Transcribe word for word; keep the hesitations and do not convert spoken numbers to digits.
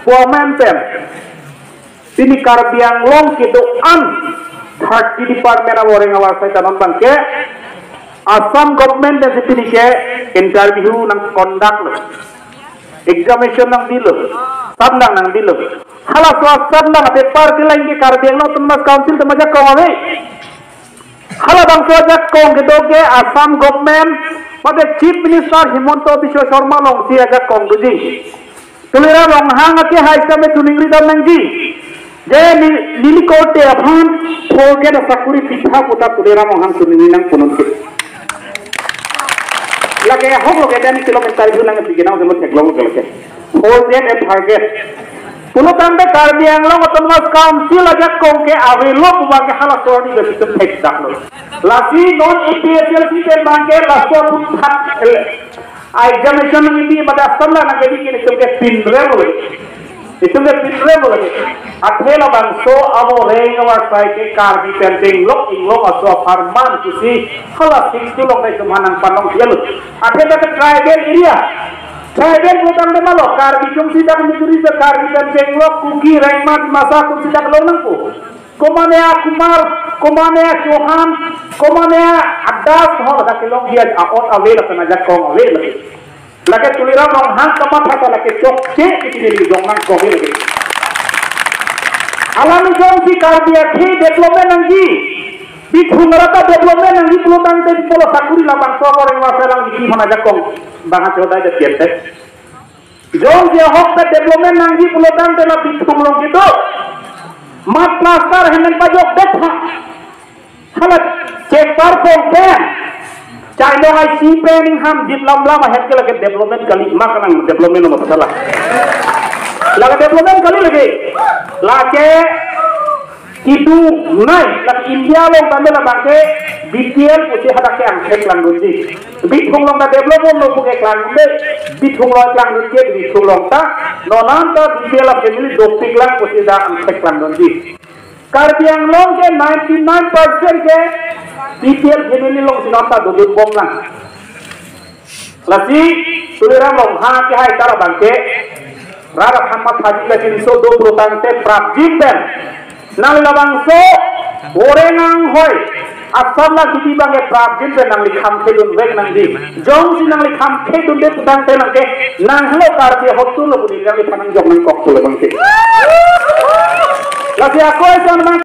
Government pen pini Karbi Anglong kedo-an thirty department avoreng avarsai ta non abangke Assam government pensi pini ke interview nang conduct lo, examination nangdilo, sat nang nangdilo. Halaso asat nang paper kelang ke Karbi Anglong Autonomous Council atum ajakong ave. Halabangso ajakong kedo ke Assam government, mate Chief Minister Himanta Biswa Sarma alongsi ajakong doji. Tuliram Ronghang akehai sitame choningri dam nangji. Je ne-, neli korte aphan fourth grade asakuri pitha puta Tuliram Ronghang choningri nangpo non ke. Lake ahok lo ke dan kilometer itu nang tiga nang selo theklong ke lake. Fourth grade and third grade. Pulo tangte Karbi Anglong Autonomous Council ajakong ke avelo pu abangke halaso arni ke sistem thekdaklo. Lasi non A P H L C pen abangke laso aphuthak, eh, examination nangkebi mate asam nangkebi ke itum ke pinrem lo. Itum ke pinrem lo. Athe labangso avoreng avarsai ke Karbi pen tenglok inglok aso apharman pusi hala sing tulong dai tum hanang panong dialo. Athe dak tribal area. Tribal pulo tangte malo, Karbi atum si dak Missouri si Karbi pen tenglok, Kuki, Rengma, Dimasa atum si dak long nangpo. Komane a Kumar, komane a Chauhan, komane a Das ho ladak kelong dia a-ot ave lapen ajakong ave lake. Lake Tuliram Ronghang kamatha ta lake chokche iti neli jong nangkok ave lake. Alam jongsi Karbi akhei development nangji, Bithung arta development nangji pulo tangte pulo sakuri labangso avoreng avarsai lang di mana ajakong bang acho dai det yente. Jongsi ahokpet development nangji pulo tangte la Bithung along kedo. Mat plaster heneng pajokdet ha. Hala chek par pong pen. Chai long ai si pen ning ham dit lam lam ahem ke lake development kali ma kanang development lo masalah. Lake development kali lake. Lake kedungnei, lake India along tame labangke B P L pusi hadak ke angthek langdunji. Bithung along ta develop lo puke klangdunde, Bithung along klangdunde, Bithung along ta, non an ta B P L a family dopik lang pusi dak angthek langdunji. Karbi Anglong ke ninety nine percent ke B P L family alongsi non ta dodun bom lang. Lasi, Tuliram Ronghang akehai ta labangke, rara than mathaji lachinso do pulo tangte prapjin pen. Nang labangso, oreng anghoi, asam la kiti abangke prapjin pen nangli kham khedun vek nangji. Jongsi nangli kham khedunde pu tangte nangke, nang helo Karbi ahut tu lo pu neli nangli than nangjok nangkok pulo abangke. Lasi ako ason abang